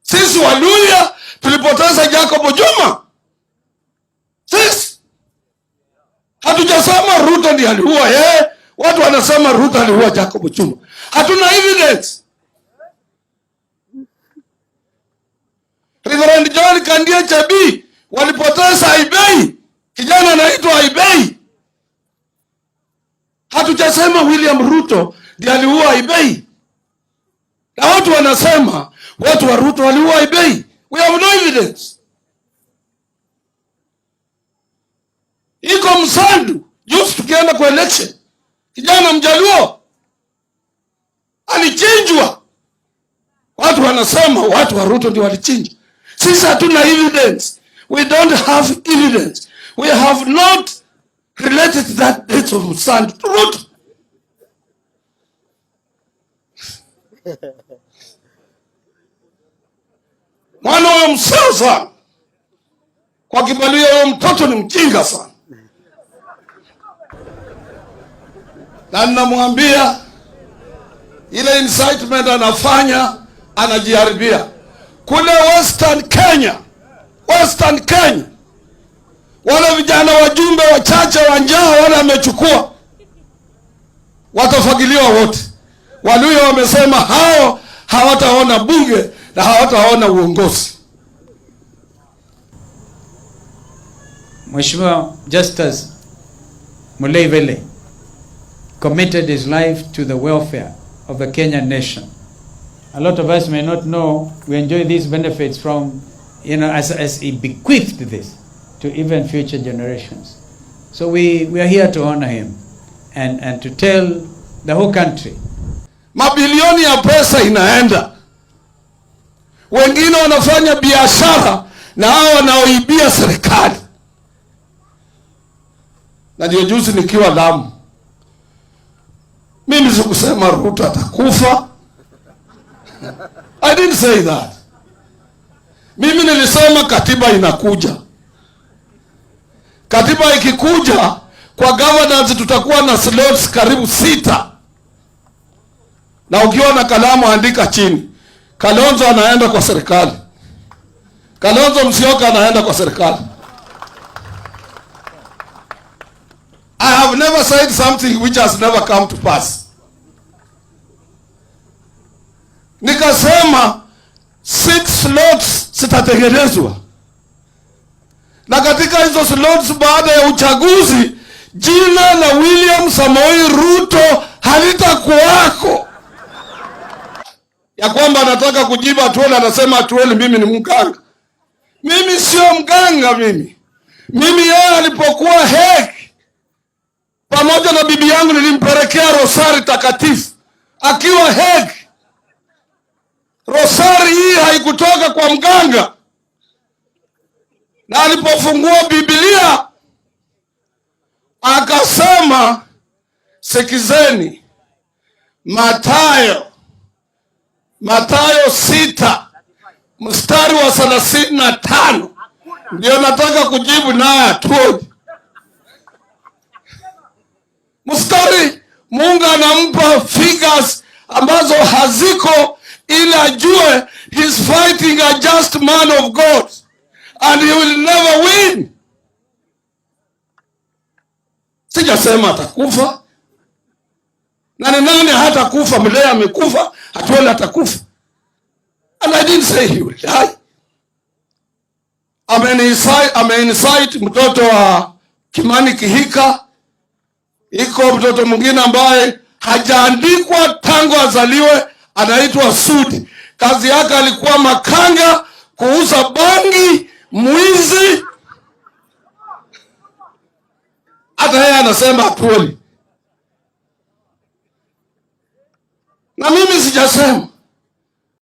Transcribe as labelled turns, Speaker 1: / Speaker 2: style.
Speaker 1: Sisi Waluhya tulipoteza Jacob Juma. Sisi hatujasema Ruto ndiye aliua yeye. Watu wanasema Ruto aliua Jacob Juma. Hatuna evidence. Reverend John Kandie Chebii walipoteza Aibei, kijana anaitwa Aibei. Hatujasema William Ruto ndiye aliua Aibei, na watu wanasema watu wa Ruto waliua Aibei. We have no evidence. Iko Msandu juzi tukienda kwa election, kijana Mjaluo alichinjwa. Watu wanasema watu wa Ruto ndio walichinja. Sisi hatuna evidence. We don't have evidence. We have not related that death of Msandu to Ruto. Mwana huyo mseo sana. Kwa Kibaluya huyo mtoto ni mjinga sana. Na ninamwambia ile incitement anafanya anajiharibia. Kule Western Kenya, Western Kenya, wale vijana wajumbe wachache wa njaa wale amechukua, watafagiliwa wote. Waluhya wamesema hao hawataona bunge na hawataona uongozi.
Speaker 2: Mheshimiwa Justus Mulei Vele committed his life to the welfare of the Kenyan nation. A lot of us may not know we enjoy these benefits from, as he bequeathed this to even future generations. So we are here to honor him and to tell the whole country.
Speaker 1: Mabilioni ya pesa inaenda. Wengine wanafanya biashara na hao wanaoibia serikali. Na ndio juzi nikiwa Lamu, mimi sikusema Ruto atakufa. I didn't say that. Mimi nilisema katiba inakuja. Katiba ikikuja kwa governance tutakuwa na slots karibu 6. Na ukiwa na kalamu andika chini. Kalonzo anaenda kwa serikali. Kalonzo Musyoka anaenda kwa serikali. I have never said something which has never come to pass. Nikasema 6 slots zitatengenezwa. Na katika hizo slots baada ya uchaguzi jina la William Samoei Ruto halitakuwako. Ya kwamba anataka kujibu Atwoli, anasema Atwoli mimi ni mganga. Mimi sio mganga mimi. Mimi yeye alipokuwa Hague pamoja na bibi yangu nilimpelekea rosari takatifu akiwa Hague. Rosari hii haikutoka kwa mganga. Na alipofungua Biblia akasema, sikizeni, Mathayo 6 mstari wa 35 ndio nataka kujibu naye Atwoli. Mstari Mungu anampa figures ambazo haziko ili ajue he's fighting a just man of God and he will never win. Sijasema atakufa. Na ni nani hatakufa? Mlea amekufa, Atwoli atakufa. And I didn't say he will die. Ameincite mtoto wa Kimani Kihika. Iko mtoto mwingine ambaye hajaandikwa tangu azaliwe, anaitwa Sudi. Kazi yake alikuwa makanga, kuuza bangi, mwizi. Hata yeye anasema Atwoli. Na mimi sijasema.